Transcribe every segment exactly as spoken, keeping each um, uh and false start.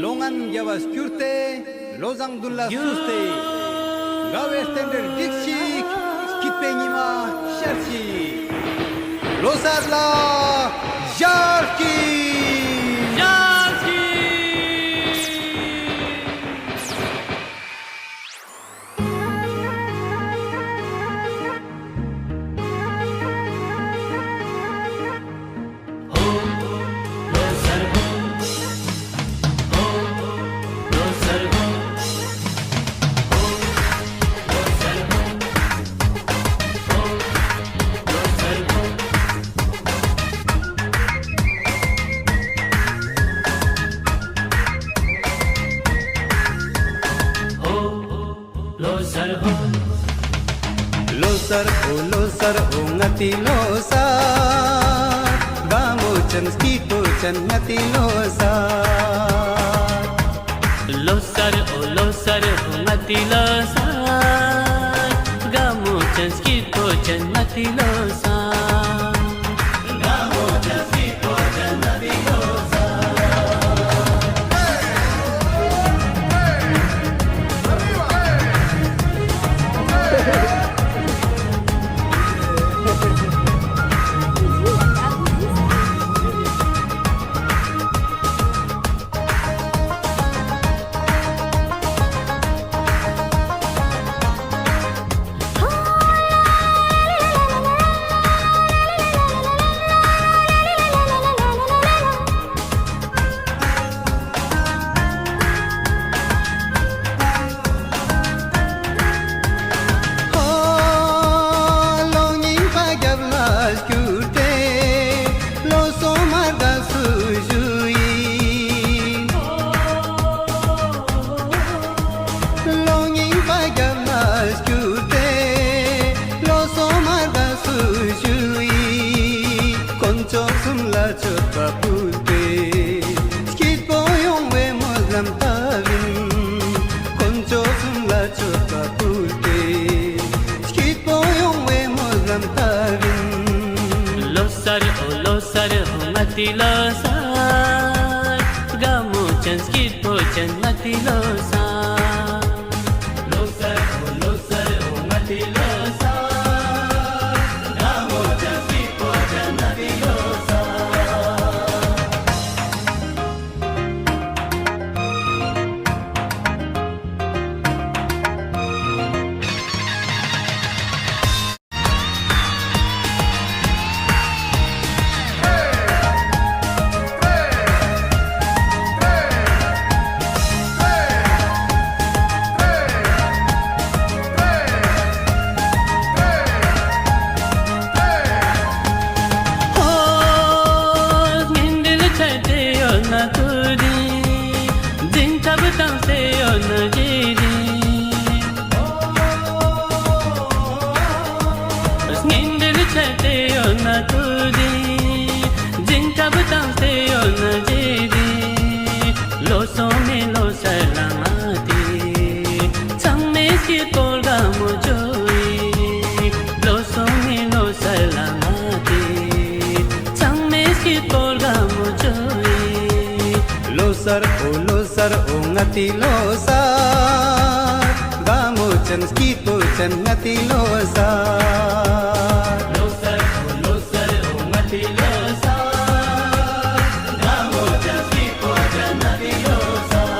ལོ་ངན་རྒྱལ་བ་བསྐྱུར་ཏེ། ལོ་བཟང་མདུན་ལ་བསུས་ཏེ། དགའ་བའི་རྟེན་འབྲེལ་སྒྲིགས་ཤིག་སྐྱིད་པའི་ཉི་མ་ཤར་ཅིག་ལོ་གསར་ལ་ཞབས་ཀྱིས། ཞབས་ཀྱིས། ལོ་གསར་ཧོ། ལོ་གསར་ཧོ། ལོ་གསར་ཧོ། ང་ཏི་ལོ་གསར། དགའ་མོ་ཅན་སྐྱིད་པོ་ཅན་ང་ཏི་ལོ་གསར། ལོ་གསར་ཧོ། ལོ་གསར་ཧོ། ང་ཏི་ལོ་གསར། དགའ་མོ་ཅན་སྐྱིད་པོ་ཅན་ང་ཏི་ལོ་གསར། ལོ་རྙིང་པ་རྒྱབ་ལ་བསྐྱུར་ཏེ། ལོ་སོ་མར་དགའ་བསུ་ཞུ་ཡིན། ལོ་རྙིང་པ་རྒྱབ་ལ་བསྐྱུར་ཏེ། ལོ་སོ་མར་དགའ་བསུ་ཞུ་ཡིན། དཀོན་མཆོག་གསུམ་ལ་མཆོད་པ་ཕུལ་ཏེ། སྐྱིད་པོ་ཡོང་བའི་སྨོན་ལམ་བཏབ་ཡིན། དཀོན་མཆོག་གསུམ་ལ་མཆོད་པ་ཕུལ་ཏེ། སྐྱིད་པོ་ཡོང་བའི་སྨོན་ལམ་བཏབ་ཡིན། ལོ་གསར་ཨོ་ལོ་གསར་ཨོ་ང་ཏི་ལོ་གསར། དགའ་མོ་ཅན་སྐྱིད་པོ་ཅན་ང་ཏི་ལོ་གསར། ལོ་གསར་ཨོ་ལོ་གསར་ཨོ་ང་ཏི་ལོ་གསར། དགའ་མོ་ཅན་སྐྱིད་པོ་ཅན་ང་ཏི་ལོ་གསར། འཛིང་ཐབས་བཏང་སྟེ་ཡོད་ན་རྗེས་རིང་། སྙིང་འདྲེན་བྱས་ཏེ་ཡོད་ན་ཐུགས་རྗེ། འཛིང་ཐབས་བཏང་སྟེ་ཡོད་ན་རྗེས་རིང་། ལོ་སོ་མའི་ལོ་གསར་ལ་ང་དེ། ཚང་མས་སྐྱིད་པོ་དགའ་མོ་བྱོས་ཡིན། ལོ་སོ་མའི་ལོ་གསར་ལ་ང་དེ། ཚང་མས་སྐྱིད་པོ་དགའ་མོ་བྱོས་ཡིན། ལོ་གསར་ཨོ་ལོ་གསར་ཨོ་ང་ཏི་ལོ་གསར། དགའ་མོ་ཅན་སྐྱིད་པོ་ཅན་ང་ཏི་ལོ་གསར། ལོ་གསར་ཨོ་ལོ་གསར་ཨོ་ང་ཏི་ལོ་གསར། དགའ་མོ་ཅན་སྐྱིད་པོ་ཅན་ང་ཏི་ལོ་གསར།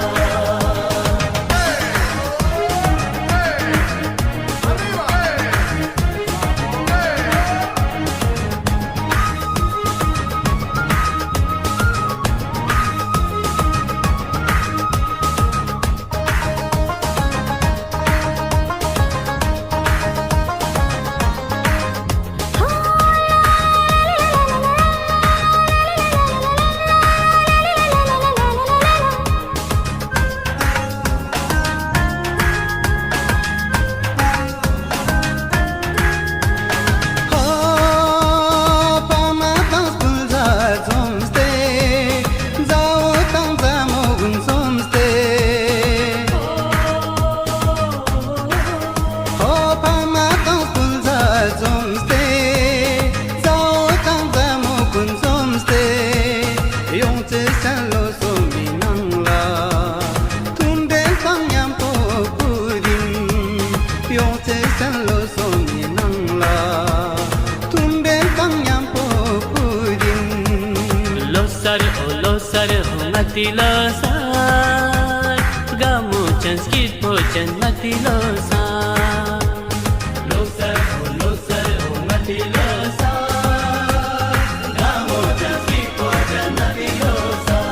ལོ་གསར། དགའ་མོ་ཅན་སྐྱིད་པོ་ཅན་ང་ཏི་ལོ་གསར། ལོ་གསར་ཨོ་ལོ་གསར་ཨོ་ང་ཏི་ལོ་གསར། དགའ་མོ་ཅན་སྐྱིད་པོ་ཅན་ང་ཏི་ལོ་གསར།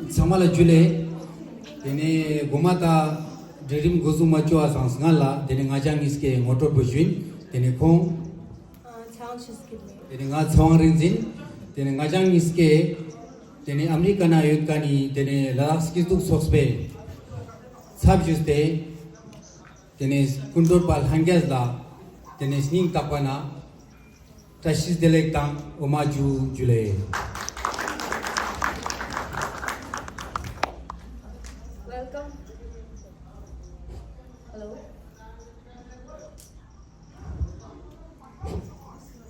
ཚང་མ་ལ་ཇུ་ལེ། དེ་ནས་གོ་མ་ད་འབྲི་རིམ་འགོ་བཟུང་མ་བཅུ་བ་སང་སྔ་ལ་དེ་ནས་ང་ཅག་གཉིས་ཀའི་ངོ་སྤྲོད་པོ་ཞུ་ཡིན། དེ་ནས་ཁོང་། ཨ། ཚེ་དབང་ཆོས་སྐྱིད་ལགས། དེ་ནས་ང་ཚེ་དབང་རིག་འཛིན། དེ་ནས་ང་ཅག་གཉིས་ཀས་དེ་ནས་ཨ་མི་རི་ཀ་ན་ཡོད་མཁན་ནི་དེ་ནས་ལ་དྭགས་སྐྱིད་སྡུག་ཚོགས་པའི་ཚབ་ཞུས་ཏེ། དེ་ནས་སྐུ་མགྲོན་པ་ལྷན་རྒྱས་ལ་དེ་ནས་སྙིང་ཐག་པ་ནས་བཀྲ་ཤིས་བདེ་ལེགས་དང་འོ་མ་ཇུ་ཇུ་ལེ། Welcome. Hello.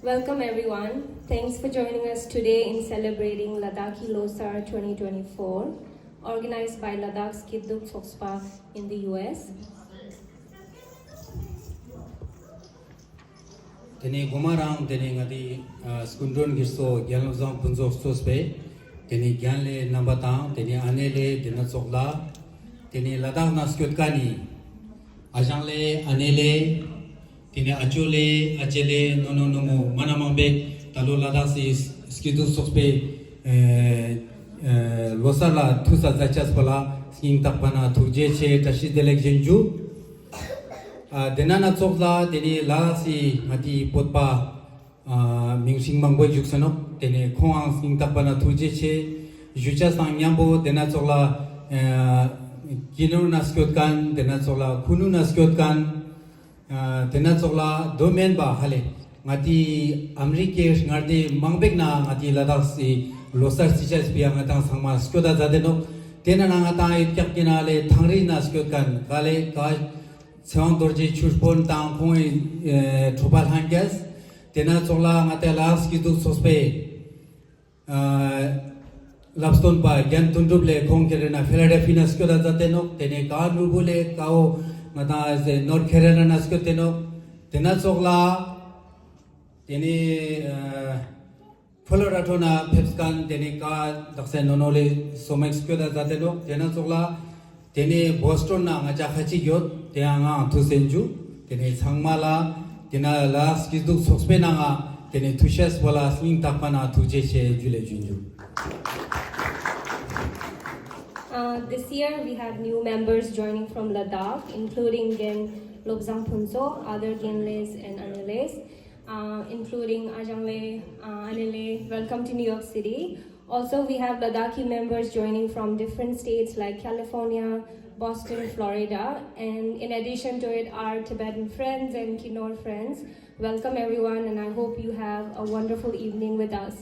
Welcome, everyone. Thanks for joining us today in celebrating Ladakhi Losar twenty twenty-four, organized by Ladakh Skiduk Sokspa in the U S. དེ་ནས་གོ་མ་རང་དེ་ནས་ང་དེ་ཨ་སྐུ་མགྲོན་གྱི་སོ་རྒན་བློ་བཟང་ཕུན་ཚོགས་གཙོས་པའི་དེ་ནས་རྒན་ལས་རྣམ་པ་དང་དེ་ནས་ཨ་ནེ་ལས་དེ་ན་ཚོགས་ལ་དེ་ནས་ལ་དྭགས་ན་སྐྱོད་མཁན་ནི་ཨ་ཞང་ལས་ཨ་ནེ་ལས། དེ་ནས་ཨ་ཅོ་ལས་ཨ་ཅེ་ལས་ནོ་ནོ་ནོ་མོ་མ་ན་མང་པོས་ད་ལོ་ལ་དྭགས་སི་སྐྱིད་སྡུག་ཚོགས་པའི་ཨེ་ཨེ་ལོ་གསར་ལ་ཐུགས་ས་མཛད་ཆས་པ་ལ་སྙིང་ཐག་པ་ནས་ཐུགས་རྗེ་ཆེ། བཀྲ་ཤིས་བདེ་ལེགས་ཞུ་རྒྱུ། ཨ་དེ་ན་ན་ཚོགས་ལ་དེ་ནས་ལ་དྭགས་སི་ང་དེའི་བོད་པ་ཨ་མིང་སྲིང་མང་པོ་བཞུགས་སོ་ནོ། དེ་ནས་ཁོང་ཨང་སྙིང་ཐག་པ་ནས་ཐུགས་རྗེ་ཆེ་ཞུ་ཆས་དང་མཉམ་པོ་དེ་ན་ཚོགས་ལ་ཨེ་ཀི་ནོར་ན་སྐྱོད་མཁན་དེ་ན་ཚོགས་ལ་ཁུ་ནུ་ན་སྐྱོད་མཁན། ཨ་དེ་ན་ཚོགས་ལ་མདོ་སྨད་པ་ཧ་ལེ་ང་དེ་ཨ་མི་རི་ཀའི་མངའ་སྡེ་མང་པོ་ན་ང་དེ་ལ་དྭགས་སི་ལོ་གསར་རྩི་ཆས་སྤེ་ཡ་ང་དང་ཚང་མ་སྐྱོད་ད་མཛད་དེ་ནོ། དེ་ན་ན་ང་དང་ཡོད་ཀྱག་གི་ན་ལེ་ཐང་རི་ན་སྐྱོད་མཁན་ག་ལེ་ག་ཚེ་དབང་རྡོ་རྗེ་ཆོས་དཔོན་དང་ཁོང་ཨེ་གྲོགས་པ་ལྷན་རྒྱས། དེ་ན་ཚོགས་ལ་ང་དེ་ལ་དྭགས་སྐྱིད་སྡུག་ཚོགས་པའི་ཨ་བསླབ་སྟོན་པ་རྒན་དོན་གྲུབ་ལས་ཁོང་ཁེ་རེ་ན་ཕི་ལ་ཌེལ་ཕི་ན་སྐྱོད་ད་མཛད་དེ་ནོ། དེ་ནས་ག་ནོར་བུ་ལས་གའོ་ང་དང་ཨ་ནོར་ཁེ་རེ་ན་ན་སྐྱོད་དེ་ནོ། དེ་ན་ཚོགས་ལ་དེ་ནས་ཨ་ཕོ་ལོ་ར་ཊོ་ན་ཕེབས་མཁན་དེ་ནས་ག་དག་ས་ནོ་ནོ་ལས་སོ་མེག་སྐྱོད་ད་མཛད་དེ་ནོ། དེ་ན་ཚོགས་ལ། དེ་ནས་བོ་སི་ཊོན་ན་ང་ཅག་ཁ་ཅིག་ཡོད། དེ་ཡང་ང་ཐུགས་སེམས་འཇུ། དེ་ནས་ཚང་མ་ལ་དེ་ན་ལ་དྭགས་སྐྱིད་སྡུག་ཚོགས་པའི་ནང་ང་དེ་ནས་ཐུགས་ཤེས་པོ་ལ་སྙིང་ཐག་པ་ནས་ཐུགས་རྗེ་ཆེ་ཇུ་ལེ་ཇུ་འཇུ། Uh, this year we have new members joining from Ladakh, including Gen Lobzang Phuntsok, other Genles and Aneles, uh, including Ajangle, uh, Anele. Welcome to New York City. Also, we have Ladakhi members joining from different states like California, Boston, Florida, and in addition to it, our Tibetan friends and Kinor friends. Welcome, everyone, and I hope you have a wonderful evening with us.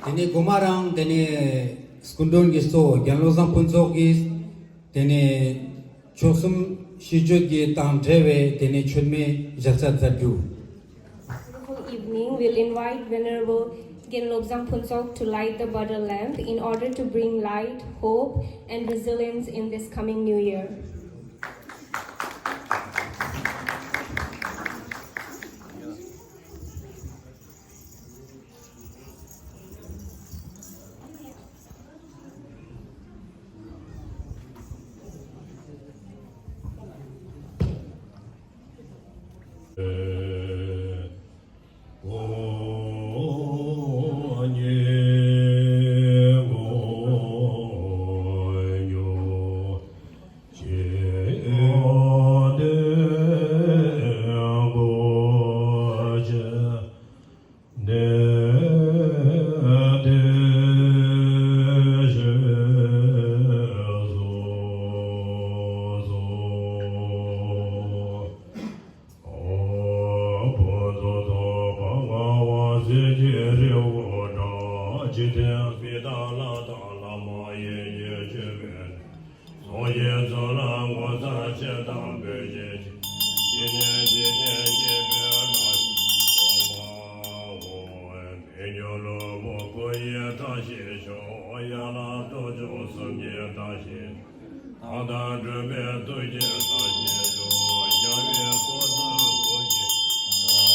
དེ་ནས་གོ་མ་རང་དེ་ནས་སྐུ་མགྲོན་གྱི་གཙོ་རྒན་བློ་བཟང་ཕུན་ཚོགས་ཀྱིས་དེ་ནས་མཆོག་གསུམ་ཤིས་བརྗོད་ཀྱི་དང་འབྲེལ་བའི་དེ་ནས་མཆོད་མེ་བཞག་ཆ་མཛད་རྒྱུ། Beautiful evening. We'll invite Venerable Gen Lobzang Phuntsok to light the butter lamp in order to bring light, hope, and resilience in this coming new year. ཏོ་ཏོ་བ་བ་བ་སེ་ཀྱི་རི་བོ་འདྲ། འཇིག་རྟེན་མི་དང་ལྷ་དང་ལྷ་མ་ཡིན་གྱི་སྤྱོད་པའི། སངས་རྒྱས་ཚོགས་ལ་ངོ་མཚར་ཆེ་དང་འབོད་ཆེན་ཆེ། འཇིག་རྟེན་འཇིག་རྟེན་སྐྱེ་བོའི་བཀྲ་ཤིས་ཤོག། མི་མགོན་ཀླུ་མོ་སྐུ་ཡི་བཀྲ་ཤིས་ཤོག། ཡ་ལྷ་དཀྲུག་ཅོག་གསུམ་གྱི་བཀྲ་ཤིས། ད་ལྟ་སྒྲུབ་པའི་ཐུགས་ཀྱི་བཀྲ་ཤིས་ཤོག། རྒྱལ་བའི་སྐུ་གསུང་ཐུགས་ཀྱི་བཀྲ་ཤིས་ཤོག།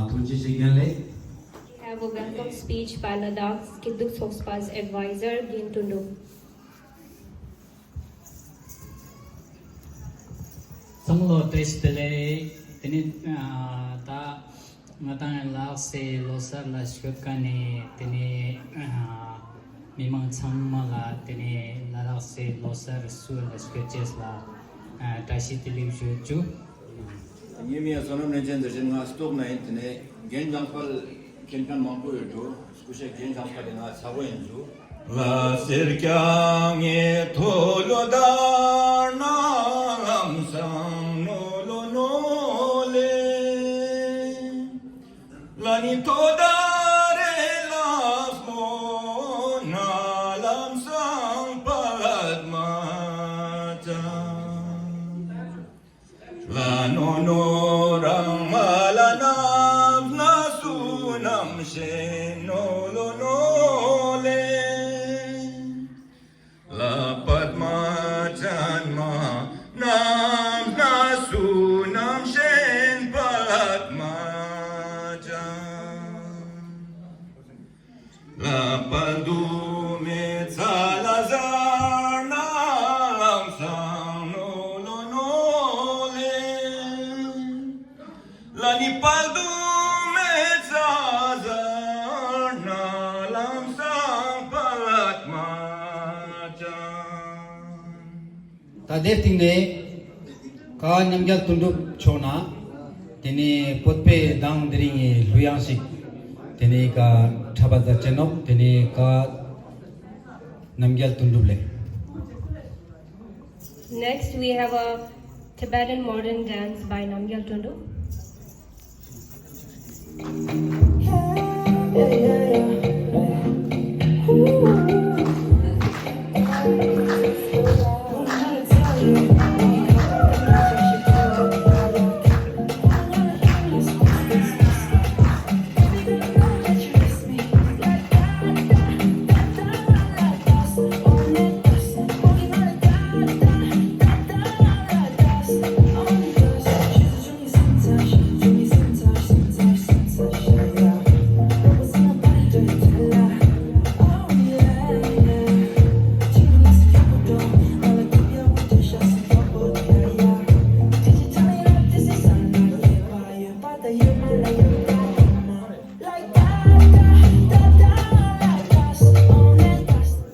ཐུགས་རྗེ་ཆེ། རྒན་ལགས། We have a welcome speech by Ladakh's སྐྱིད་སྡུག་ཚོགས་པ་advisor རྒན་དོན་གྲུབ། ཚང་མ་ལ་བཀྲ་ཤིས་བདེ་ལེགས། དེ་ནས་ད་ང་དང་ལ་དྭགས་སི་ལོ་གསར་ལ་ཞུགས་མཁན་ནི་དེ་ནས་མི་མང་ཚང་མ་ལ་དེ་ནས་ལ་དྭགས་སི་ལོ་གསར་བསུ་ལ་ཞུགས་རྗེས་ལ་བཀྲ་ཤིས་བདེ་ལེགས་ཞུ་རྒྱུ། ངའི་མིང་བསོད་ནམས་རིན་ཆེན་འདི་བཞིན་ང་སྟོག་ན་ཡིན། དེ་ནས་རྒན་འཇམ་དཔལ་མཁྱེན་མཁན་མང་པོ་ཡོད་འགྲོ། སྐུ་ཞབས་རྒན་འཇམ་དཔལ་དེ་ང་ཚ་བོ་ཡིན་ཚུལ། ལ་སེར་སྐྱ་ངའི་ཐོ་ལོ་དར་ན་ལམ་སང་ནོ་ལོ་ནོ་ལེ། ལ་ནི་ཐོ་དར་རེ་ལ་སྨོ་ན་ལམ་སང་པད་མ་ཅན། ལ་ནོ་ནོ་རང་མ་ལ་ནམ་ན་སུ་ནམ་ཤེས་ནོ་ལོ་ནོ་ལེ། ལ་པད་མ་ཅན་མ་ནམ་ན་སུ་ནམ་ཤེས་པད་མ་ཅན། ལ་དཔལ་འདུ་མེད་ཚ་ལ་ཟར་ན་ལམ་སང་ནོ་ལོ་ནོ་ལེ། ལ་ནི་དཔལ་འདུ་མེད་ཚ་ཟར་ན་ལམ་སང་པད་མ་ཅན། ད་དེའི་སྟེང་ནས་ཀ་རྣམ་རྒྱལ་དོན་གྲུབ་མཆོག་ནས་དེ་ནས་བོད་པའི་གདངས་དེ་རིང་གི་གླུ་དབྱངས་ཤིག་དེ་ནས་ཀ་འཁྲབ་པ་མཛད་ཅེས་ནོག། དེ་ནས་ཀ་རྣམ་རྒྱལ་དོན་གྲུབ་ལགས། Next, we have a Tibetan modern dance by Namgyal Tunduk.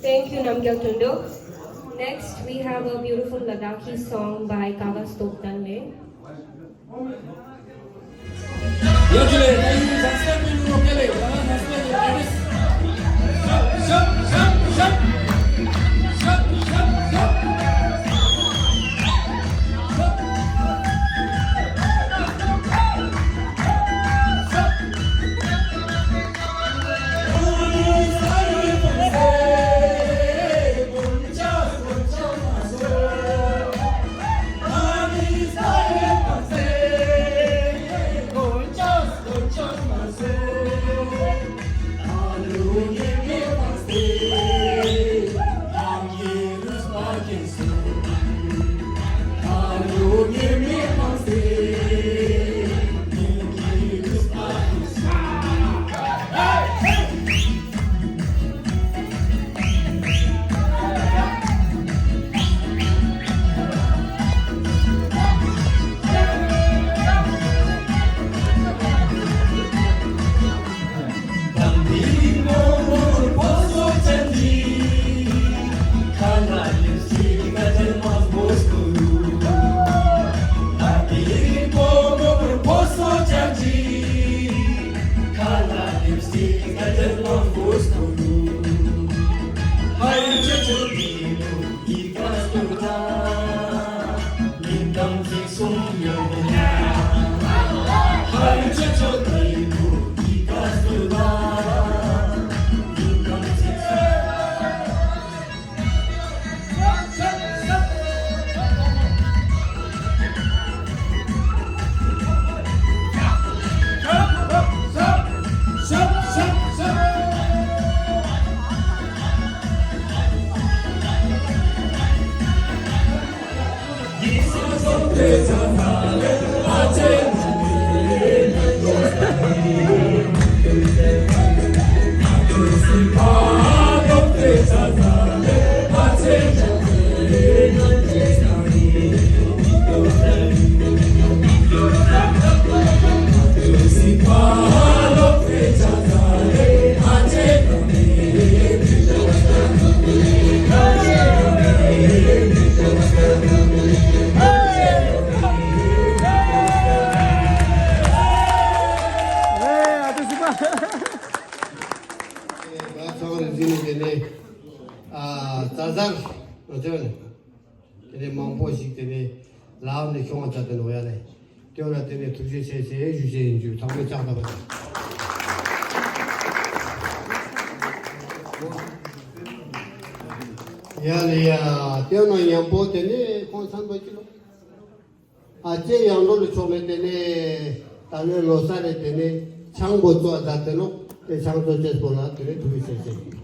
Thank you, Namgyal Tunduk. Next, we have a beautiful Ladakhi song by Kawa Stokdanle. ང་ཚང་མ་རེ་འཛིན་ནས་དེ་ནས་ཨ་ཙ་ཙར་ང་ཚོས་ནས་དེ་ནས་མང་པོ་ཞིག་དེ་ནས་ལའོ་ནས་ཤོང་བ་ཙ་དེ་ནས་འོ་ཡ་ནས་དེ་བ་ལ་དེ་ནས་ཐུགས་རྗེ་ཆེ་ཞེས་ཞུ་བྱེད་ཡིན་རྒྱུ་དང་པོའི་ལྕགས་ཐབ་པ་དང་། ཡ་ལ་ཡ་དེ་ནས་མཉམ་པོ་དེ་ནས་ཁོང་ཚང་པ་ཅི་ལོ། ཨ་ཅེ་ཡང་འགྲོ་ལ་ཆོག་མེད་དེ་ནས་ད་ལོའི་ལོ་གསར་རེད་དེ་ནས་ཆང་བོ་བཙོ་ད་དེ་ནོ་དེ་ཆང་བཙོ་ཅེས་པོ་ལ་དེ་ནས་ཐུགས་རྗེ་ཆེ།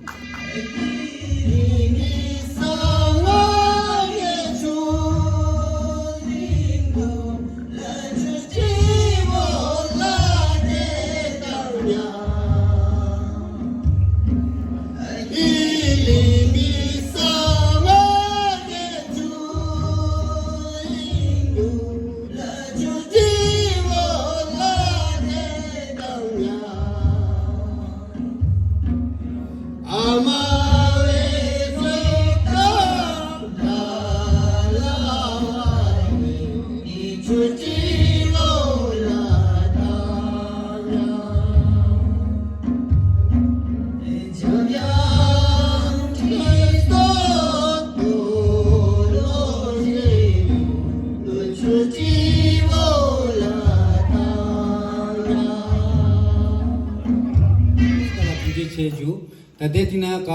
ཐུགས་རྗེ་ཆེ་ཞུ། ད་ལྟའི་དེ་ན་ག་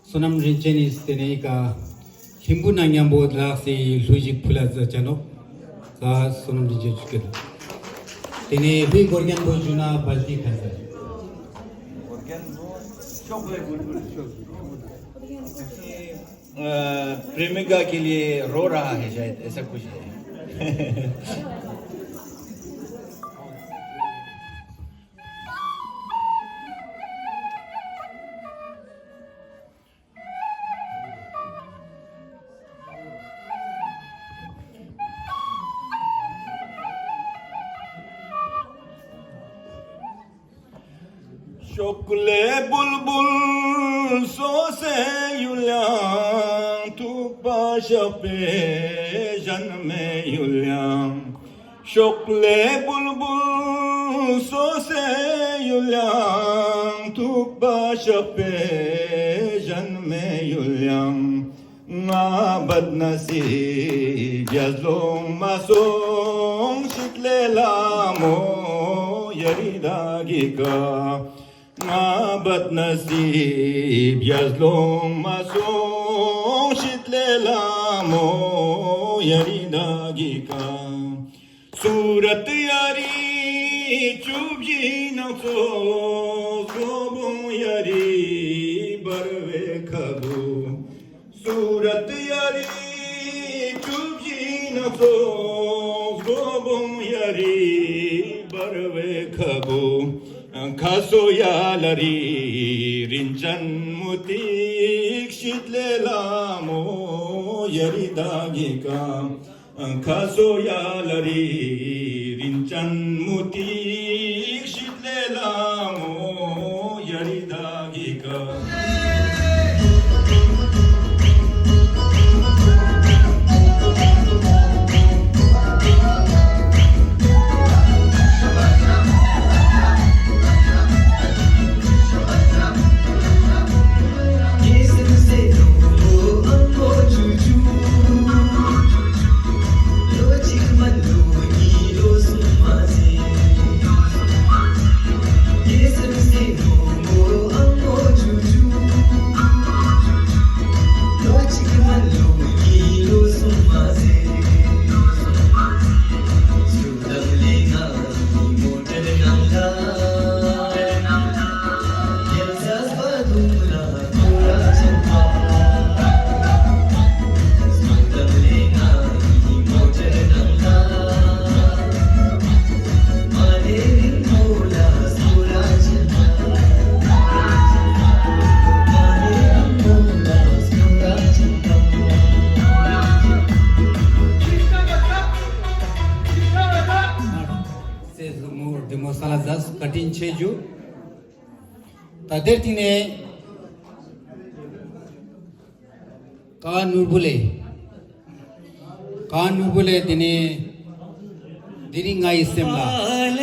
བསོད་ནམས་རིན་ཆེན་ནི་དེ་ནས་ག་ལྷུན་པོ་ན་མཉམ་པོ་ལགས་སེ་ལྷུ་ཞིག་ཕུལ་ལ་ཛ་ཅ་ནོ། ག་བསོད་ནམས་རིན་ཆེན་ཆུ་སྐད། དེ་ནས་ལྷུན་གོར་མཉམ་པོ་ཞུ་ན་བལ་ཏི་ཁ་ས། अ, प्रेमिका के लिए रो रहा है शायद, ऐसा कुछ है। ཤོག་ལེ་བུལ་བུལ་སོ་སེ་ཡུལ་ཡང་ཐུག་པ་ཞག་པའི་གཞན་མེད་ཡུལ་ཡང་། ཤོག་ལེ་བུལ་བུལ་སོ་སེ་ཡུལ་ཡང་ཐུག་པ་ཞག་པའི་གཞན་མེད་ཡུལ་ཡང་། ང་བད་ན་སི་རྒྱ་ལོང་མ་སོང་ཤིག་ལེ་ལ་མོ་ཡ་རི་ད་གི་ཀ། ང་བད་ན་སི་རྒྱ་ལོང་མ་སོང་ཤིག་ལེ་ལ་མོ་ཡ་རི་ད་གི་ཀ། སུ་ར་ཏི་ཡ་རི་བཅུ་བཞི་ནང་ཚོ་སོ་བོང་ཡ་རི་འབར་བའི་ཁ་བུ། སུ་ར་ཏི་ཡ་རི་བཅུ་བཞི་ནང་ཚོ་སོ་བོང་ཡ་རི་འབར་བའི་ཁ་བུ། ཁ་སོ་ཡ་ལ་རི་རིན་ཅན་མུ་ཏིག་ཤིག་ལེ་ལ་མོ་ཡ་རི་ད་གི་ཀ། ཁ་སོ་ཡ་ལ་རི་རིན་ཅན་མུ་ཏིག་ཤིག་ལེ་ལ་མོ་ཡ་རི་ད་གི་ཀ། བཀའ་དྲིན་ཆེ་ཞུ། ད་དེར་ཐིག་ནས། ག་ནོར་བུ་ལེ། ག་ནོར་བུ་ལེ། དེ་ནས་དེ་རིང་ང་ཡི་སེམས་ལ།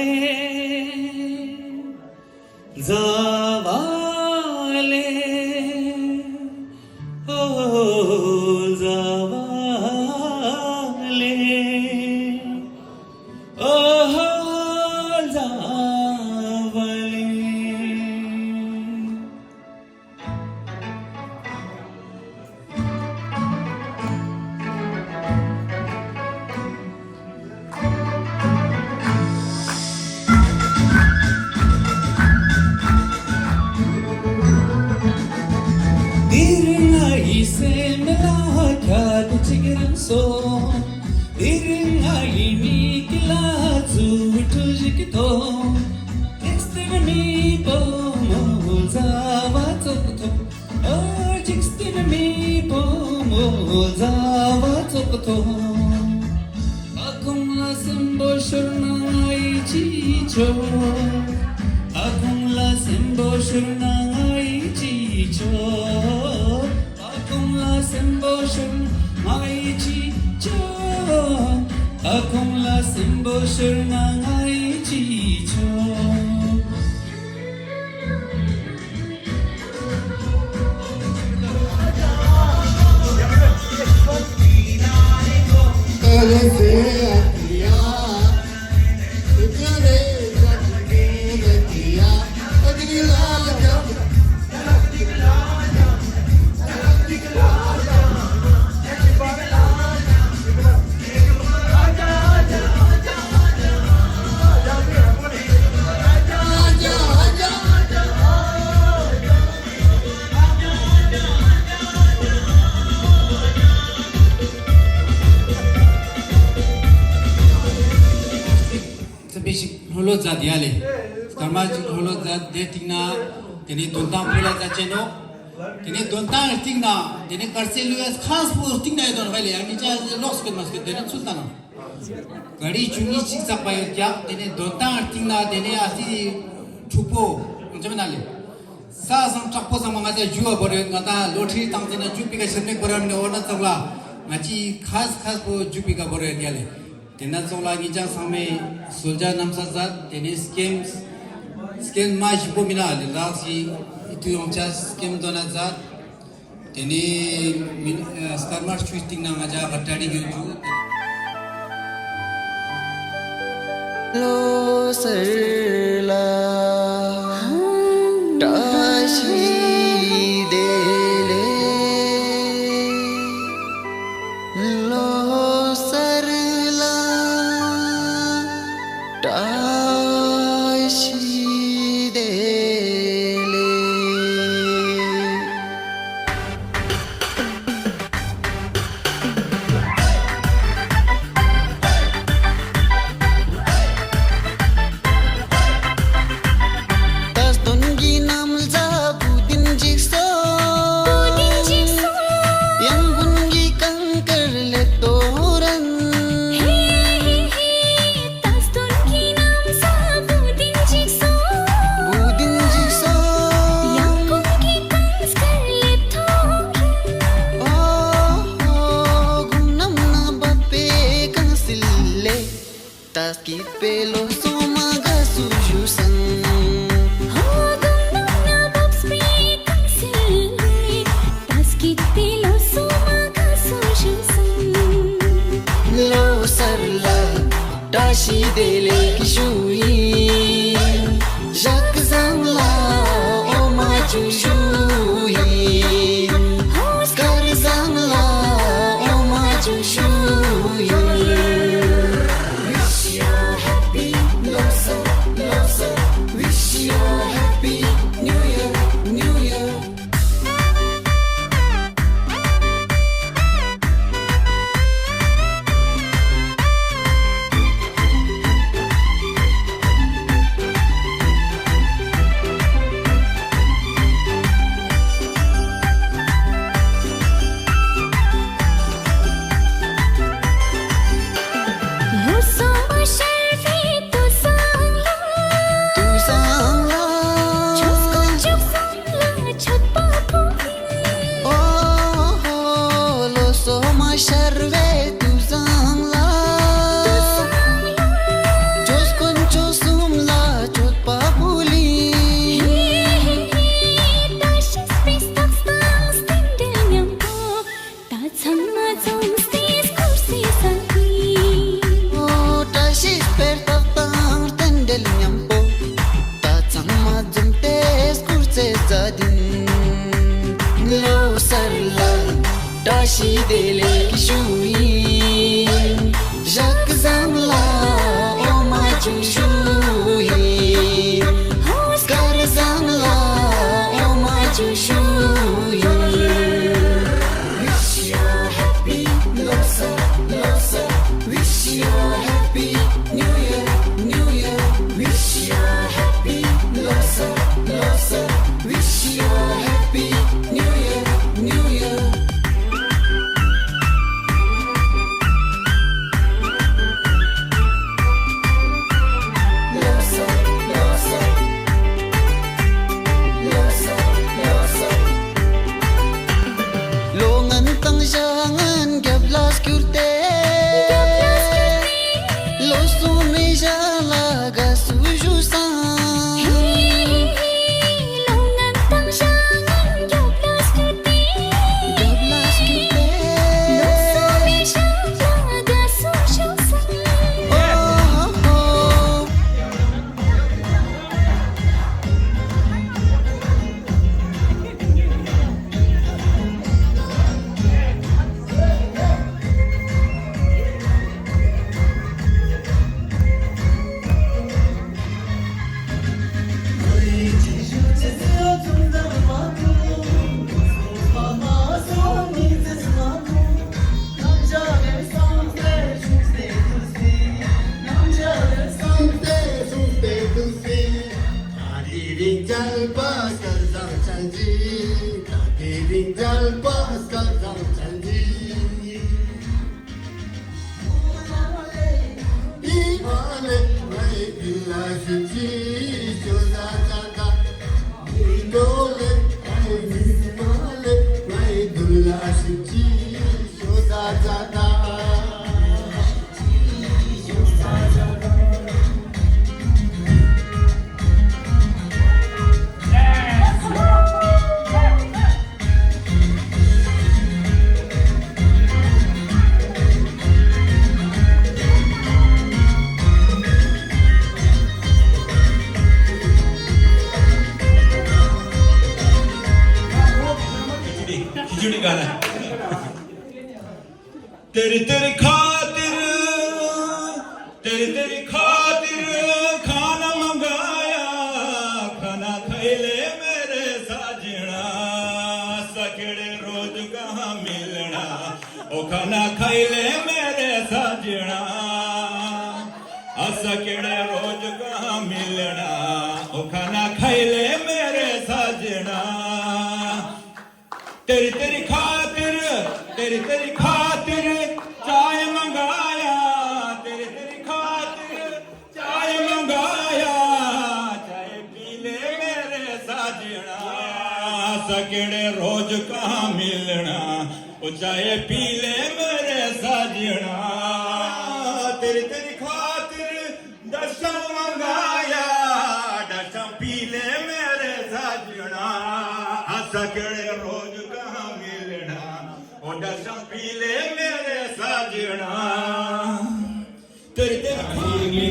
དེ་རིང་ང་ཡི་སེམས་ལ་ཁྱད་ཅིག་རང་སོང་། དེ་རིང་ང་ཡི་མིག་ལ་ཚུར་འཕྲོ་ཞིག་ཐོང་། ཏིག་སྟེ་མི་བུ་མོ་མཛའ་བ་ཙོག་ཐོང་། ཨོ་ཏིག་སྟེ་མི་བུ་མོ་མཛའ་བ་ཙོག་ཐོང་། ཨ་ཁུང་ལ་སེམས་པོ་ཤོར་ན་ང་ཡི་ཅི་ཆོག་ཨ་ཁུང་ལ་སེམས་པོ་ཤོར་ན་ང་ཡི་ཅི་ཆོག་ཨ་ཁུང་ལ་སེམས་པོ་ཤོར་ན་ང་ཡི་ཅི་ཆོག་ཨ་ཁུང་ལ་སེམས་པོ་ཤོར་ན་ང་ཡི་ཅི་ཆོག་ཙི་པི་ཞིག་ལྷོད་ལྷོད་མཛད་དེ་ཡ་ལེ། སྐར་མ་ཅིག་ལྷོད་ལྷོད་མཛད་དེ་ཐིག་ན། དེ་ནས་འདོན་སྟངས་ཕུལ་ལ་མཛད་ཅན་ནོ། དེ་ནས་འདོན་སྟངས་ཐིག་ན། དེ་ནས་དཀར་ཟས་ལུ་ཡ་ཁ་སྤུ་ཐིག་ན་ཡོད་དོ་ནོ་ཧ་ལེ། ཡང་མི་ཅག་ལོག་སུ་སྐད་མ་སྐད་དེ་ནས་ཚུལ་ལྟ་ནོ། ག་རི་ཆུ་ནི་ཅིག་བཙགས་པ་ཡོད་ཀྱང་དེ་ནས་འདོན་སྟངས་ཐིག་ན་དེ་ནས་ཨ་སི་ཕྲུག་པོ་ང་ཅག་མི་ན་ལེ། ས་སང་དྲག་པོ་ཚང་མ་ང་ཅག་རྒྱུ་བ་བོ་རེད། ང་ད་ལོ་ཁྲི་བཏང་ཚེ་ན་རྒྱུ་པི་ཀ་ཤར་ནེག་བོ་ར་མི་ནི་འོ་ན་ཙག་ལ་ང་ཅི་ཁ་སི་ཁ་སི་པོ་རྒྱུ་པི་ཀ་བོ་རེད་ཡ་ལེ། དེ་ན་ཙོག་ལ་ངེད་ཅག་ཚང་མས་གསོལ་ཇ་རྣམ་ས་མཛད། དེ་ནས་སྐེམ། སྐེམ་མ་ཞིག་པོ་མི་ན་ལེ་ལགས་ཤིག་ཨི་ཐུ་ཡོང་ཆ་སྐེམ་དོ་ན་མཛད། དེ་ནས་མི་ཨ་སྐར་མ་བཅུ་སྟེང་ན་ང་ཅག་ག་གྲ་སྒྲིག་ཡོད་རྒྱུ། ལོ་གསར་ལ་བཀྲ་ཤིས་བདེ་ལེགས། ལོ་གསར་ལ་བཀྲ་ཤིས་བདེ་ལེགས། ད་སྟོན་གྱི་ནམ་ཟླ་བུ་དིན་འཇིགས་སོ། བུ་དིན་འཇིགས་སོ། ཡང་ཀུན་གྱི་གངས་དཀར་ལེ་ཏོ་རན། ཧེ་ཧེ་ཧེ། ད་སྟོན་གྱི་ནམ་ཟླ་བུ་དིན་འཇིགས་སོ། བུ་དིན་འཇིགས་སོ། ཡང་ཀུན་གྱི་གངས་དཀར་ལེ་ཏོ་རན། ཨོ་ཨོ། གུང་ནམ་ན་བབས་པའི་གངས་སིལ་ལེ། ད་སྐྱིད་པའི་ལོ་སོ་མ་དགའ་བསུ་ཞུ་སང་། ཧོ་གུང་ནམ་ན་བབས་པའི་གངས་སིལ་ལེ། ད་སྐྱིད་པའི་ལོ་སོ་མ་དགའ་བསུ་ཞུ་སང་། ལོ་གསར་ལ་བཀྲ་ཤིས་བདེ་ལེགས་ཞུ་ཡིན། ཞག་བཟང་ལ་འོ་མ་ཅུ་ཞུ་ཡིན། སྐར་བཟང་ལ་འོ་མ་ཅུ་ཞུ་ཡིན། Wish you a happy Losar, Losar. Wish you a happy New Year, New Year. ཅི་བདེ་ལེགས་ཞུ་ཡིན། ཞག་བཟང་ལ་འོ་མ་ཅུང་ཞུ་ཡིན། སྐར་བཟང་ལ་འོ་མ་ཅུང་ཞུ་ཡིན། Wish you a happy Losar, Losar. Wish you a happy New Year, New Year. Wish you a happy Losar, Losar. Wish you a happy New Year, New Year. ལོ་ངན་དང་ཞག་ངན་རྒྱབ་ལ་བསྐྱུར་ཏེ། ལོ་གསུམ་མི་ཞག་ལ་དགའ་བསུ་ཞུ་སང་། ལོ་ངན་དང་ཞག་ངན་རྒྱབ་ལ་བསྐྱུར་ཏེ། རྒྱབ་ལ་བསྐྱུར་ཏེ། ལོ་གསུམ་མི་ཞག་ལ་དགའ་བསུ་ཞུ་སང་། ཨོ་ཧོ་ཧོ། तेरी तेरी खातिर, तेरी तेरी खातिर खाना मंगाया, खाना खाई ले मेरे साजना, असा केड़े रोज कहाँ मिलना, ओ खाना खाई ले मेरे साजना, असा केड़े रोज कहाँ मिलना, ओ खाना खाई ले मेरे साजना। तेरी तेरी खातिर, तेरी तेरी खातिर चाय मंगाया, तेरी तेरी खातिर चाय मंगाया, चाय पी ले मेरे साजना, असा केड़े रोज कहाँ मिलना, ओ चाय पी ले मेरे साजना, तेरी तेरी खातिर। डसम मंगाया, डसम पी ले मेरे साजना, असा केड़े रोज कहाँ मिलना, ओ डसम पी ले मेरे साजना। तेरी तेरी खातिर।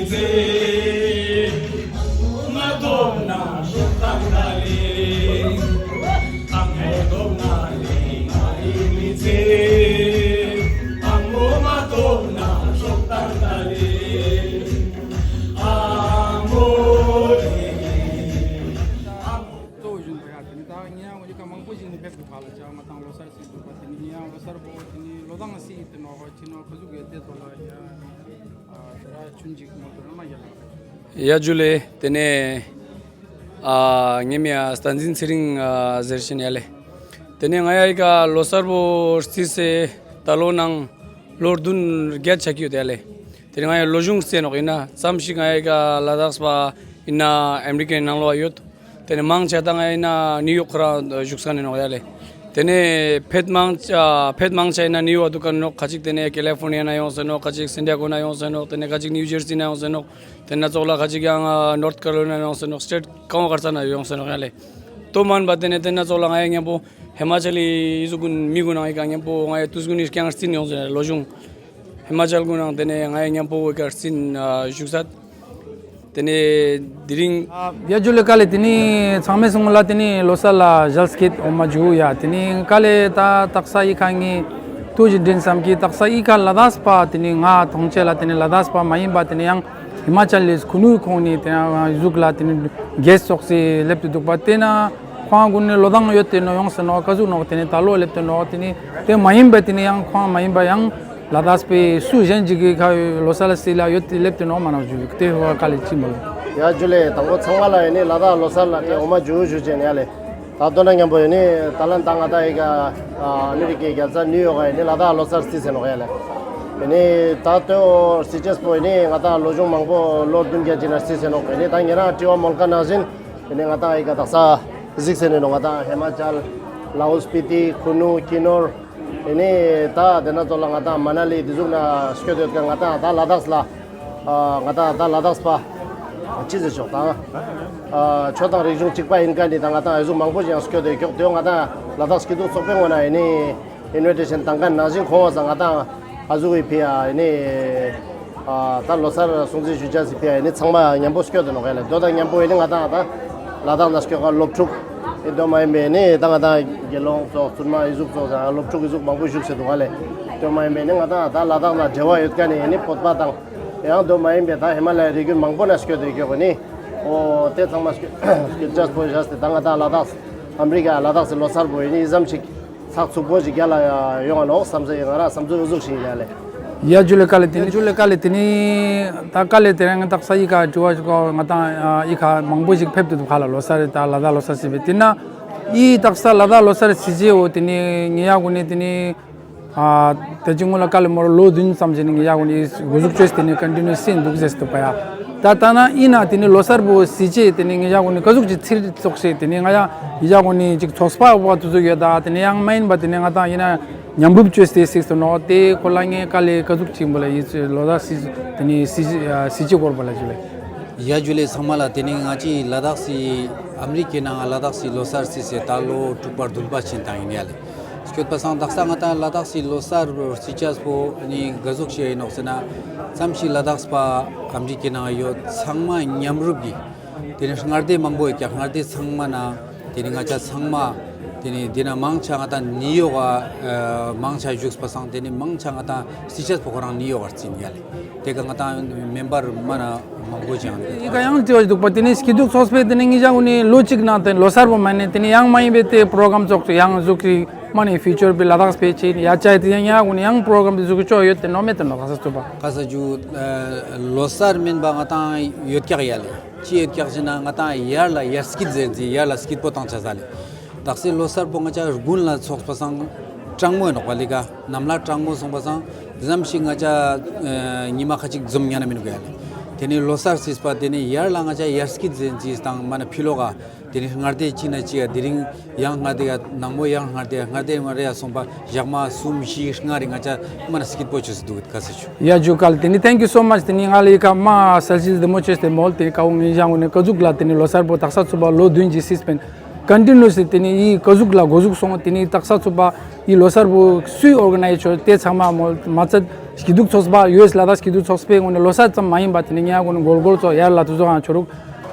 གཙོ་བོ་བཞིན་དུ་ཡང་དེ་ནི་ད་ངས་ཡང་འོ་ཡི་ཁ་མང་པོ་ཞིག་ནས་ཕེབས་ཀྱི་ཕ་ལ་བཅར་མ་དང་ལོ་གསར་ཟིན་འདུག་པ། དེ་ནི་ངས་ཡང་ལོ་གསར་པོ་དེ་ནི་ལོ་ཐང་སི་ཡི་དེ་ནོ་ཁོ་ཁྱི་ནོ་ཁོ་ཟུག་གི་དེ་ཚོ་ལ་ཡ་དེ་ར་ཆུན་ཅིག་མ་དོ་ན་མ་ཡ་ལ། ཡ་ཇུ་ལེ། དེ་ནས་ཨ་ངེད་མི་ཡ་སྟན་འཛིན་ཚེ་རིང་ཨ་ཟེར་བཞིན་ཡ་ལེ། དེ་ནས་ང་ཡ་ཡི་ཀ་ལོ་གསར་པོ་རྩིས་སེ་ད་ལོ་ནང་ལོ་བདུན་བརྒྱད་ཆགས་ཀྱི་ཡོད་དེ་ཡ་ལེ། དེ་ནས་ང་ཡ་ལོ་གཞུང་རྩིས་ནོག་ཡིན་ན་ཙམ་ཞིག་ང་ཡ་ཡི་ཀ་ལ་དྭགས་པ་ཡིན་ན་ཨ་མི་རི་ཀའི་ནང་ལོགས་ཡོད། དེ་ནས་མང་ཆེ་ད་ང་ཡ་ཡིན་ན་ནིའུ་ཡོག་ཁོ་རང་བཞུགས་ས་ནས་ནོག་ཡ་ལེ། དེ་ནས་ཕེད་མང་ཆ་ཕེད་མང་ཆ་ཡིན་ན་ནིའུ་ཡོག་འདུག་ག་ནོག་ཁ་ཅིག་དེ་ནས་ཀེ་ལི་ཕོར་ནི་ཡ་ན་ཡོང་ས་ནོག་ཁ་ཅིག་སན་ཌི་ཡ་གོ་ན་ཡོང་ས་ནོག་དེ་ནས་ཁ་ཅིག་ནིའུ་ཇར་སི་ན་ཡོང་ས་ནོག་དེ་ན་ཙོག་ལ་ཁ་ཅིག་ཡང་ནོར་ཐི་ཀ་རོ་ལི་ན་ཡོང་ས་ནོག་སི་ཊེ་ཊི་གང་བ་གར་ས་ན་ཡོང་ས་ནོག་ཡ་ལེ། ཏོ་མན་པ་དེ་ནས་དེ་ན་ཙོག་ལ་ང་ཡ་མཉམ་པོ་ཧི་མ་ཅལ་ལི་ཡི་ཟུག་གུན་མི་གུན་ནང་ཡི་ཀ་མཉམ་པོ་ང་ཡ་ཏུས་གུན་ནི་རྐྱང་རྩིན་ཡོང་ས་ལོ་གཞུང་། ཧི་མ་ཅལ་གུན་ནང་དེ་ནས་ང་ཡ་མཉམ་པོ་ཡི་ཀ་རྩིན་བཞུགས་ས། དེ་ནས་དེ་རིང་། ཡ་ཇུ་ལེ་ཀ་ལེ། དེ་ནི་ཚང་མས་གསུངས་ལ་དེ་ནི་ལོ་གསར་ལ་ཞལ་སྐྱིད་འོ་མ་ཇུ་ཡ། དེ་ནི་ཀ་ལེ་ད་དག་ས་ཡི་ཁ་ངི་ ཐུགས་རྗེ་དྲན་བསམ་གྱིས། དག་ས་ཨི་ཁ་ལ་དྭགས་པ་དེ་ནི་ང་མཐོང་ཆེད་ལ་དེ་ནི་ལ་དྭགས་པ་མ་ཡིན་པ་དེ་ནི་ཡང་ཧི་མ་ཅལ་ལི་ཁུ་ནུ་ཁོང་ནི་དེ་ནི་གཟུགས་ལ་དེ་ནི་རྒྱལ་ཚོགས་སི་སླེབས་ཏེ་འདུག་པ། དེ་ན་ཁོང་གུན་ནི་ལོ་ཐང་ཡོད་དེ་ནོ་ཡོང་ཟེར་ནོ་ཀ་ཟུག་ནོ་དེ་ནི་ད་ལོ་སླེབས་ཏེ་ནོ་དེ་ནི་དེ་མ་ཡིན་པ་དེ་ནི་ཡང་ཁོང་མ་ཡིན་པ་ཡང་ལ་དྭགས་པའི་སུ་གཞན་ཅིག་གི་ཁ་ལོ་གསར་སི་ལ་ཡོད་དེ་སླེབས་ཏེ་ནོ་མ་ནོ་ཞུ་དེ་བ་ཀ་ལི་ཅི་མོ། ཡ་ཇུ་ལེ། དང་པོ་ཚང་མ་ལ་ཡིན་ནི་ལ་དྭགས་ལོ་གསར་ལ་དེ་འོ་མ་ཇུ་ཞུ་ཅེ་ནི་ཡ་ལེ། ད་དོ་ན་མཉམ་པོ་ཡིན་ནི་ད་ལན་ད་ང་ད་ཡི་ག་ཨ་མི་རི་ཀའི་རྒྱལ་ས་ནིའུ་ཡོག་ག་ཡིན་ནི་ལ་དྭགས་ལོ་གསར་སི་ཟེར་ནོ་ཡ་ལེ། ཡིན་ནི་ད་དོ་སི་ཅེས་པོ་ཡིན་ནི་ང་ད་ལོ་ཆུང་མང་པོ་ལོ་བདུན་བརྒྱད་ཅིག་ན་སི་ཟེར་ནོ། ཡིན་ནི་ད་ཉེ་རང་དྲི་བ་མོལ་ཀ་ནང་བཞིན་ཡིན་ནི་ང་ད་ཡི་ག་དག་ས་གཟིགས་ཟེར་ནི་ནོ། ང་ད་ཧི་མ་ཅལ་ལའོ་སྤི་ཏི་ཁུ་ནུ་ཀི་ནོར་ཡིན་ནི་ད་དེ་ན་ཙོ་ལ་ང་ད་མ་ན་ལི་དེ་ཟུག་ན་སྐྱོད་དོད་ཀ་ང་ད་ད་ལ་དྭགས་ལ་ཨ་ང་ད་ད་ལ་དྭགས་པ་ཅི་ཟེར་ཆོག་དང་ཨ་ཆོས་དང་རིག་གཞུང་གཅིག་པ་ཡིན་ཀ་ནི་ད་ང་ད་ཨ་ཟུག་མང་པོ་ཞིག་ཡང་སྐྱོད་དོད་ཀྱོག་དེ་ང་ད་ལ་དྭགས་སྐྱིད་སྡུག་ཚོགས་པའི་ངོས་ན་ཡིན་ནི་ཨིན་ཝི་ཊེ་ཤན་དང་ཀ་ནང་བཞིན་ཁོང་བ་ས་ང་ད་ཨ་ཟུག་གི་ཕི་ཡ་ཡིན་ནི། ཨ་ད་ལོ་གསར་སྲུང་བརྩི་ཞུ་བྱ་ཟི་ཕི་ཡ་ཡིན་ནི་ཚང་མ་མཉམ་པོ་སྐྱོད་དེ་ནོ་ག་ལེ། དོ་དང་མཉམ་པོ་ཡིན་ནི་ང་ད་ད་ལ་དྭགས་ན་སྐྱོད་ག་སློབ་ཕྲུག་ཨེ་དོ་མ་ཡིན་པའི་ནི་ད་ང་ད་དགེ་སློང་ཚོ་བཙུན་མ་ཨི་ཟུག་ཚོ་ས་སློབ་ཕྲུག་ཨི་ཟུག་མང་པོ་བཞུགས་སེ་འདུག་ག་ལེ། དོ་མ་ཡིན་པའི་ནི་ང་ད་ད་ལ་དྭགས་ན་འབྲེལ་བ་ཡོད་ཀ་ནི་ཡིན་ནི་བོད་པ་དང་ཡང་དོ་མ་ཡིན་པའི་ད་ཧི་མ་ལ་ཡའི་རི་རྒྱུད་མང་པོ་ན་སྐྱོད་དེ་ཀྱོག་གི་ནི་ཨོ་དེ་ཚང་མ་སྐྱོད་སྐྱོད་བྱ་སྤོ་བྱ་སྟེ་ད་ང་ད་ལ་དྭགས་ཨ་མི་རི་ཀ་ལ་དྭགས་སི་ལོ་གསར་པོ་ཡིན་ནི་ཨི་ཙམ་ཞིག་ཚགས་ཚུད་པོ་ཞིག་རྒྱ་ལ་ཡོང་ང་ནོག་བསམ་ས་ཡོད། ང་རང་བསམ་ཚུལ་ཨུ་ཟུག་ཞིག་ཡིན་ཡ་ལེ། ཡ་ཇུ་ལེ་ཀ་ལེ་དེ་ནི་ཇུ་ལེ་ཀ་ལེ་དེ་ནི་ད་ཀ་ལེ་དེ་རིང་དག་ས་ཨི་ཁ་དྲི་བ་ཞིག་གོ་ང་དང་ཨི་ཁ་མང་པོ་ཞིག་ཕེབས་ཏེ་འདུག་ཁ་ལ་ལོ་གསར་རེད། ད་ལ་དྭགས་ལོ་གསར་ཟེར་བའི་དེ་ན་ཨི་དག་ས་ལ་དྭགས་ལོ་གསར་ཟེར་ཅེ་འོ་དེ་ནི་ངེ་ཡ་གུ་ནི་དེ་ནི་ཨ་དེ་ཅི་ངུ་ལ་ཀ་ལེ་མོར་ལོ་བདུན་ཙམ་ཅིག་ནི་ངེ་ཡ་གུ་ནི་གུ་ཟུག་བཅོས་དེ་ནི་ཀོན་ཊི་ནིའུ་སི་ཡིན་འདུག་ཟེར་འདུག་པ་ཡ། ད་ལྟ་ན་ཨི་ན་དེ་ནི་ལོ་གསར་པོ་ཟེར་ཅེ་དེ་ནི་ངེ་ཡ་གུ་ནི་ཀ་ཟུག་ཅིག་ཚིར་ཙོག་ཤེ་དེ་ནི་ང་ཡ་ཡ་གུ་ནི་ཅིག་ཚོགས་པ་འོག་དུ་ཟུག་ཡོད། ད་དེ་ནི་ཡང་མ་ཡིན་པ་དེ་ནི་ང་དང་ཡིན་ན། མཉམ་རུབ་བཅོས་ཏེ་གཟིགས་སུ་ནོ་དེ་ཁོ་ལ་ངས་དཀའ་ལས་ཀ་ཟུག་ཅིག་འབུལ་ལ་ཡིད་ཆེས་ལོ་ཟླ་སི་དེ་ནི་སི་སི་ཅི་སྐོར་བ་ལ་ཞུ་ལེ། ཡ་ཇུ་ལེ་ཚང་མ་ལ། དེ་ནི་ང་ཅི་ལ་དྭགས་སི་ཨ་མི་རི་ཀའི་ནང་ལ་དྭགས་སི་ལོ་གསར་སི་སེ་ད་ལོ་དྲུག་པ་བདུན་པ་ཕྱིན་དང་ཡིན་ཡ་ལེ། སྐྱོད་པ་སང་དག་ས་ང་དང་ལ་དྭགས་སི་ལོ་གསར་སི་ཅས་པོ་ནི་ག་ཟུག་ཤེས་ཡིན་ནོག་ཟེར་ན་ཙམ་ཞིག་ལ་དྭགས་པ་ཨ་མི་རི་ཀའི་ནང་ཡོད་ཚང་མ་མཉམ་རུབ་ཀྱི། དེ་ནི་མངའ་སྡེ་མང་པོ་ཡོད་ཀྱང་མངའ་སྡེ་ཚང་མ་ན་དེ་ནི་ང་ཅག་ཚང་མ་དེ་ནི་དེ་ན་མང་ཆ་ང་དང་ནིའུ་ཡོག་ག་མང་ཆ་བཞུགས་པ་སང་དེ་ནི་མང་ཆ་ང་དང་སི་ཅས་པོ་ཁོ་རང་ནིའུ་ཡོག་གར་བརྩིས་ཡ་ལེ། དེ་ག་ང་དང་མེམ་བར་མ་ན་མང་པོ་ཅིག་ཡང་ཡི་ག་ཡང་དྲི་བ་འདུག་པ། དེ་ནི་སྐྱིད་སྡུག་ཚོགས་པས་དེ་ནི་ངེད་ཅག་གུན་ནི་ལོ་གཅིག་ནང་དེ་ལོ་གསར་པོ་མ་ནི་དེ་ནི་ཡང་མ་ཡིན་པའི་དེ་པོ་རོ་གྷ་རམ་ཙོགས་ཡང་ཟུག་གི་མ་ནི་ཕིའུ་ཅར་པའི་ལ་དྭགས་པའི་ཆེད་ཡ་ཅའི་དེ་ཡང་ཡང་གུན་ནི་ཡང་པོ་རོ་གྷ་རམ་དེ་ཟུག་གི་ཅོ་ཡོད་དེ་ནོ་མེད་དེ་ནོ་ག་ས་ཚུད་པ། ག་ས་ཇུ་ལོ་གསར་མིན་པ་ང་དང་ཡོད་ཀྱག་ཡ་ལེ། ཅི་ཡོད་ཀྱག་ཟེར་ན་ང་དང་ཡར་ལ་ཡར་སྐྱིད་ཟེར་ཟི་ཡར་ལ་སྐྱིད་པོ་བཏང་ཆ་ས་ལེ། དག་སའི་ལོ་གསར་པོ་ང་ཅག་དགུན་ལ་ཚོགས་པ་སང་གྲང་མོ་ཡིན་ནོག་པ་ལི་ཀ། ནམ་ལ་གྲང་མོ་སོང་པ་སང་དེ་ཙམ་ཞིག་ང་ཅག་ཉི་མ་ཁ་ཅིག་འཛོམས་ཉན་ན་མི་ནུག་ཡ་ལེ། དེ་ནས་ལོ་གསར་སྲིད་པ་དེ་ནས་ཡར་ལ་ང་ཅག་ཡར་སྐྱིད་ཟེར་ཟི་དང་མ་ན་ཕི་ལོག་ག་དེ་ནས་མངའ་སྡེ་གཅིག་ན་གཅིག་ཡ་དེ་རིང་ཡང་མངའ་སྡེ་ཡ་ནང་མོ་ཡང་མངའ་སྡེ་ཡ་མངའ་སྡེ་མངའ་སྡེ་ཡ་སོང་པ་ཞག་མ་གསུམ་བཞི་ལྔ་རེ་ང་ཅག་མ་ན་སྐྱིད་པོ་བྱོས་སུ་འདུག་ག་ས་ཆུ། ཡ་ཇུ་ཀལ། དེ་ནི་thank you so much. དེ་ནི་ང་ལ་ཡི་ཁ་མ་སལ་ཤིས་བདེ་མོ་བྱས་ཏེ་མོལ་ཏེ་ཀའོ་ངེ་ཞང་ངོ་ནས་ཀ་ཟུག་ལ་དེ་ནི་ལོ་གསར་པོ་དག་ས་ཚུད་པ་ལོ་བདུན་གྱི་སྲིད་པན་ཀོན་ཊི་ནུ་སི་དེ་ནི་ཡི་ཀ་ཟུག་ལ་གོ་ཟུག་སོང་། དེ་ནི་དག་ས་ཚུད་པ་ཡི་ལོ་གསར་པོ་སུའི་ཨོར་ག་ནའི་ཛི་ཆོ་དེ་ཚང་མ་མོལ་མ་ཚད་སྐྱིད་སྡུག་ཚོགས་པ་ཡུ་ཨེས་ལ་དྭགས་སྐྱིད་སྡུག་ཚོགས་པའི་ངོ་ནས་ལོ་གསར་ཙམ་མ་ཡིན་པ་དེ་ནི་ངེ་ཡ་ངོ་ནས་གོལ་གོལ་ཚོ་ཡར་ལ་དུ་ཚོ་ཧང་ཆོ་རུག་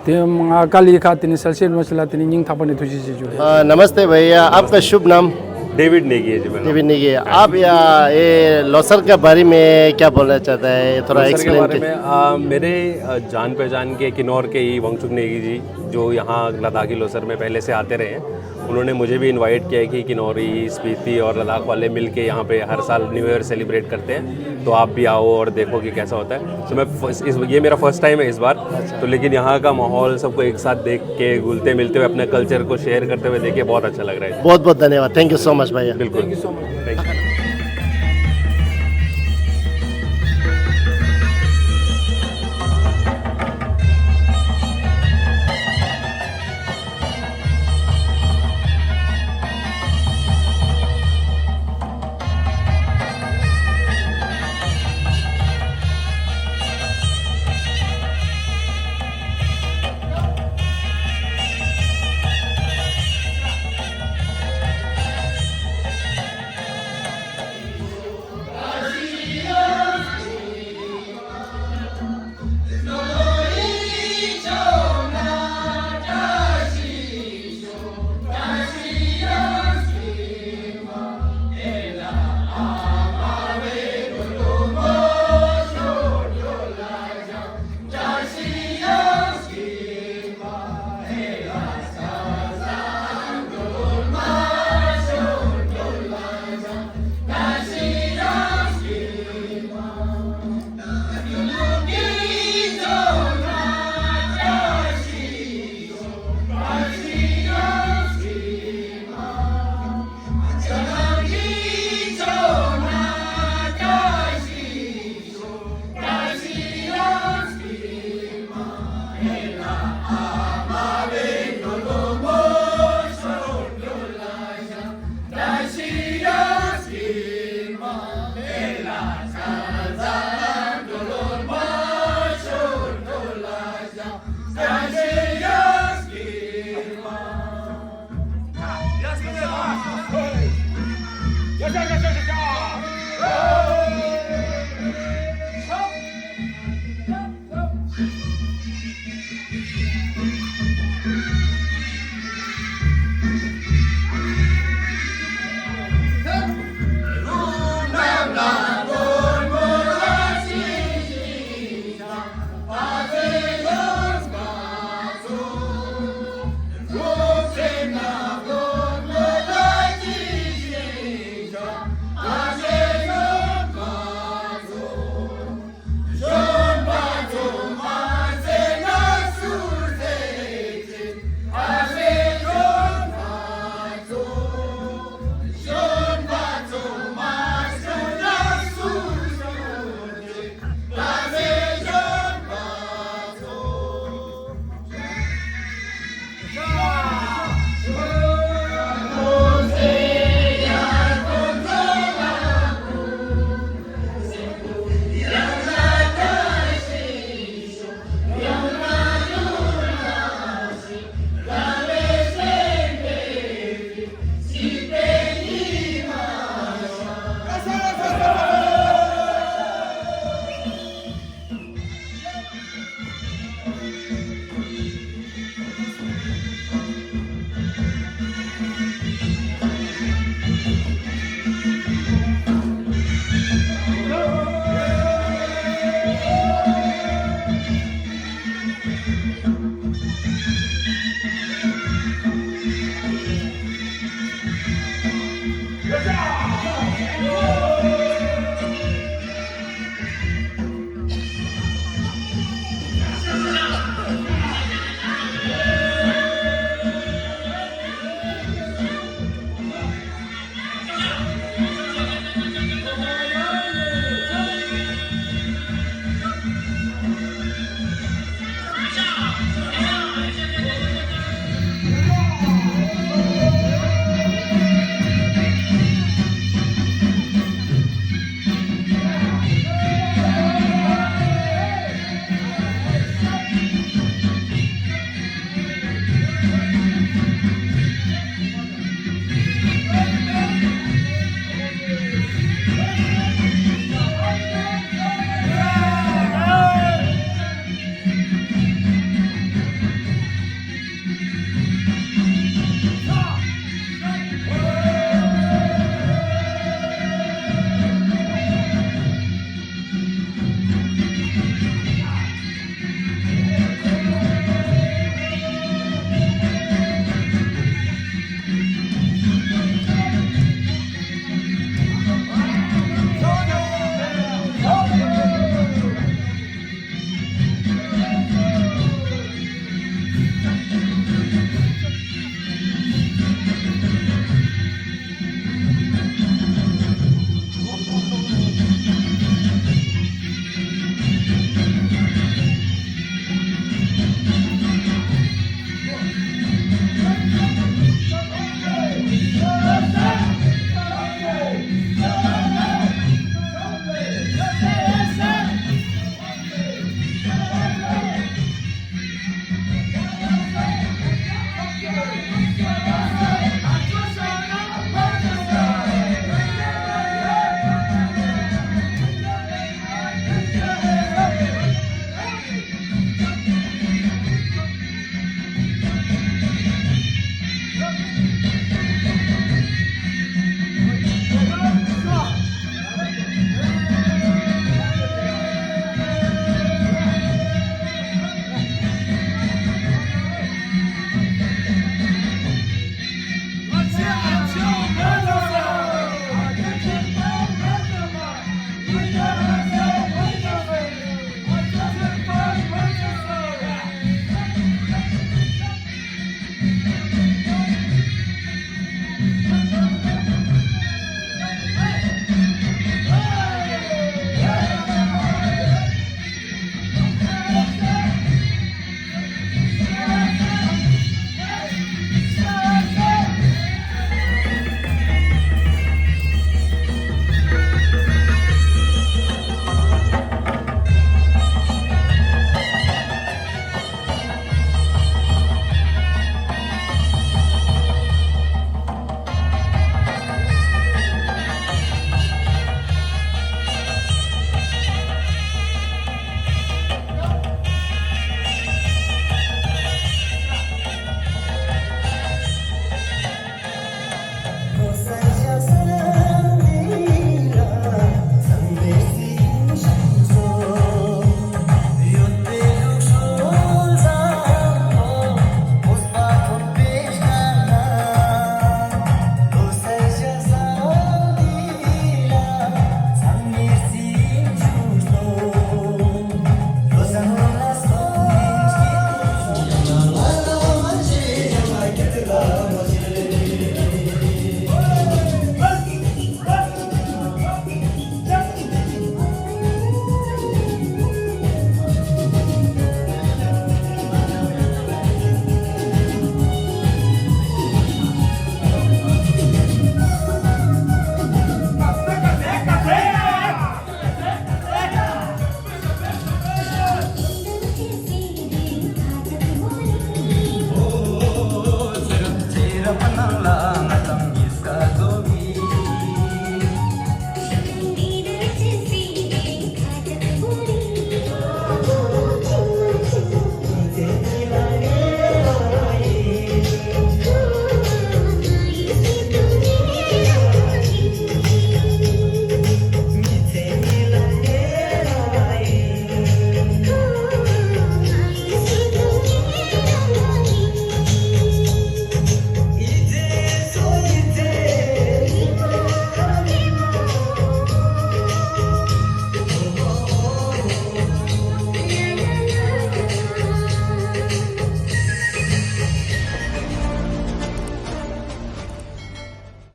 དེ་ང་ཀ་ལི་ཁ་དེ་ནི་སལ་ཤེར་མ་ཤི་ལ་དེ་ནི་སྙིང་ཐག་པ་ནས་ཐུགས་རྗེ་ཆེ་ཞུ། हाँ, नमस्ते भैया, आपका शुभ नाम? डेविड नेगी है जी मेरा नाम। डेविड नेगी, आप यहाँ ये लोसर के बारे में क्या बोलना चाहते हैं, थोड़ा लोसर के एक्सप्लेन बारे कीजिए। में, आ, मेरे, आ, जान पहचान के किन्नौर के ही वंगचुक नेगी जी, जो यहाँ लद्दाखी लोसर में पहले से आते रहे हैं, उन्होंने मुझे भी इनवाइट किया है कि किन्नौरी, स्पीति और लद्दाख वाले मिलके यहाँ पे हर साल न्यू ईयर सेलिब्रेट करते हैं, तो आप भी आओ और देखो कि कैसा होता है। तो मैं फर्स्ट, इस, ये मेरा फर्स्ट टाइम है इस बार, तो लेकिन यहाँ का माहौल, सबको एक साथ देख के घुलते मिलते हुए अपने कल्चर को शेयर करते हुए देख के बहुत अच्छा लग रहा है। बहुत बहुत धन्यवाद, thank you so much भैया। बिल्कुल, thank you so much।